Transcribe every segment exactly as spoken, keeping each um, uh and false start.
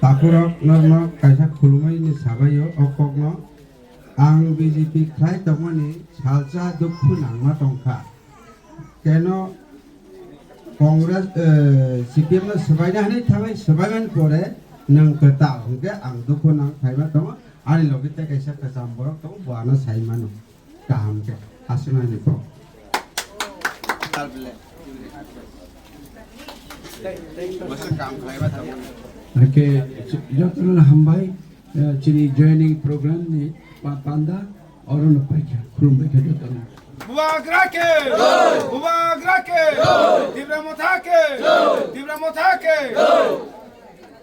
Takhurok norno kaisa khulumani sabaio o kokno ang B J P khlai tongmani salsa dukhu nangma tongkha. Keno Congress, eh, C P M no swbaina hinwi thangnai, swbaimani pore nwng kwtal hwnkhe ang dukhu nang phaima tongo. Ani logi tei kaisa kwcham borok tongo, bo ano sai mano. Kaham khe aswknani kok. Hwnkhe jotono hambai, eh, chini joining program ni pa-, panda orono paikha, khulumbaikha jotono. Bubagra ke! Bubagra ke! Tipra Motha ke! Tipra Motha ke!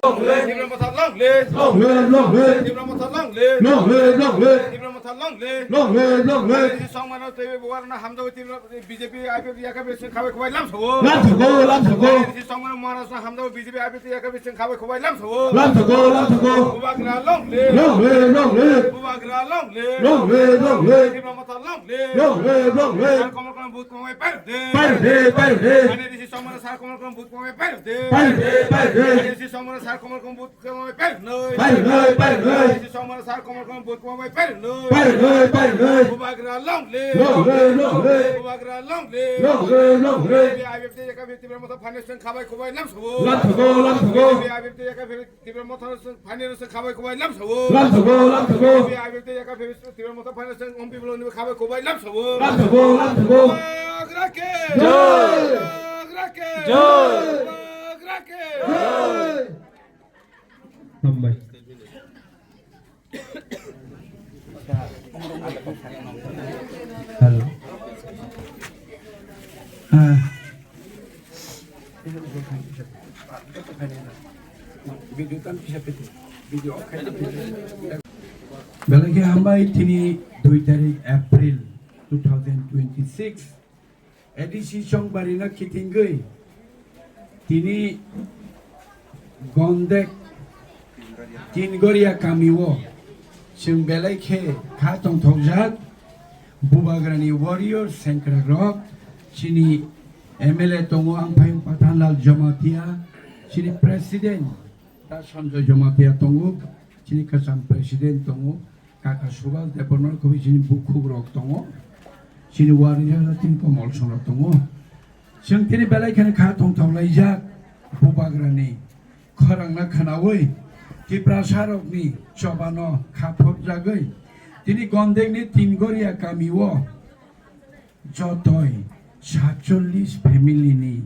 Tipra Motha long live! Long live, long live! Tipra Motha long live! Long live, long live! Tipra Motha long live! Long live, long live! Songmano tei buarna hamdo tei B J P I P F yakha bising khabai khubai lamsogo. Lamsogo, lamsogo. Songmano Maharashtra hamdo B J P I P F yakha bising khabai khubai lamsogo. Lamsogo, lamsogo. Bubagra long live! Long live, long live! Bubagra long live! Long live, long live! Tipra Motha long live! Long live, long live! Sar Komol Kalan booth kwmai pairok de. Pairok de, pairok de. Ani disi songmano Sar Komol Kalan booth kwmai pairok de. Pairok de, pairok de. Ani disi songmano Sar Komol Kalan booth kwmai pairok noi. Pairok noi, pairok noi. Ani disi songmano Sar Komol Kalan booth kwmai pairok noi. Pairok noi, pairok noi. Bubagra long live! Long live, long live! Bubagra long live! Long live, long live! I P F yakha bising Tipra Motha phainwi song khabai khubai lamsogo. Lamsogo, lamsogo. I P F yakha bising Tipra Motha phainwi song khabai khubai lamsogo. Lamsogo, lamsogo. I P F yakha bising Tipra Motha phainwi song om people ni khabai khubai lamsogo. Lamsogo, lamsogo. Bubagra ke! Jai! Bubagra ke! Jai! Bubagra ke! Jai! Hambai. Hello. Ah. Belai khe hambai, tini dui tarik April two thousand twenty-six. A D C chongbarino khitingwi tini Gondek Tingoria kamio chwng belai khe kha tongthokjak. Bubagrani warrior sengkrakrok, chini M L A tongo Angphayung Pathanlal Jamatia, chini president Da Sanjoy Jamatia tongo, chini kwcham president tongo, kaka Subhas Debbarma, khe chini bukhukrok tongo, chini warrior chini komol songrok tongo. Chwng tini belai kheno kha tongthok laijak Bubagrani khorangno khwnaui, Tiprasarokni chobano kha phobjagwi tini Gondekni Tingoria kamio jotoi satchollish family ni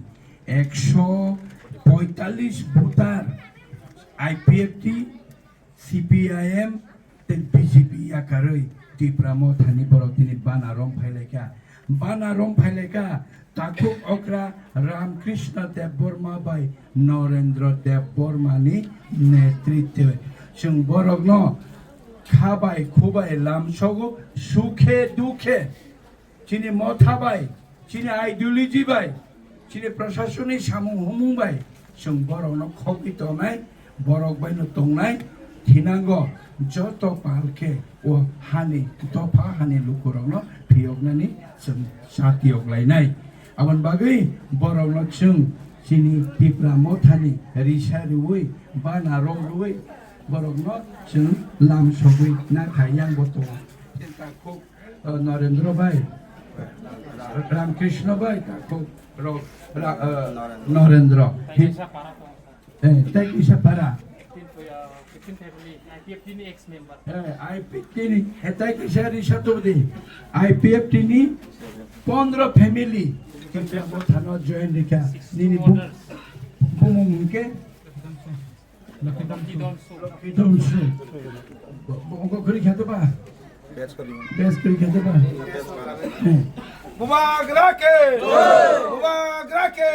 ekso poitallish voter, I P F T, C P I M tei B J P yakarwi Tipra Mothani borok tini bana rom phailaikha. Bana rom phailaikha takhuk okra Ramkrishna Debbarma bai Narendra Debbarma ni netritwe. Chwng borokno khabai khubai lamsogo, sukhe dukhe. Chini motha bai, chini ideology bai, chini prasasoni samung humung bai chwng borokno khogwi tongnai, borok baino tongnai, thinango joto pal khe o hani dopha hani lukurokno phiyoknani chwng satiyok lainai. Aboni bagwi borokno chwng chini Tipra mothani risa rwui, bana rok rwui borokno chwng lam sogwi nakha yang bo tongo. Chini takhuk, uh, Narendra bai, Ramkrishna bai, takhuk rok, Ra-, uh, Narendra. Hi-, eh, tei kisa para. Fifteen, uh, fifteen family, I P F T ni ex member. Eh, I P F T ni, eh, tei kisa risa tubudi. I P F T ni pondro family. Kisa bo thano join rikha. Nini bu-, bumung hwnkhe? Kidon Su. Kidon Su. Bo, bo, bo, kori khate ba? Best kori. Best kori khate ba? Best kori. Hmm. Bubagra ke! Bubagra ke!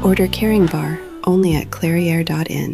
Order Caring Bar only at clairiere dot in.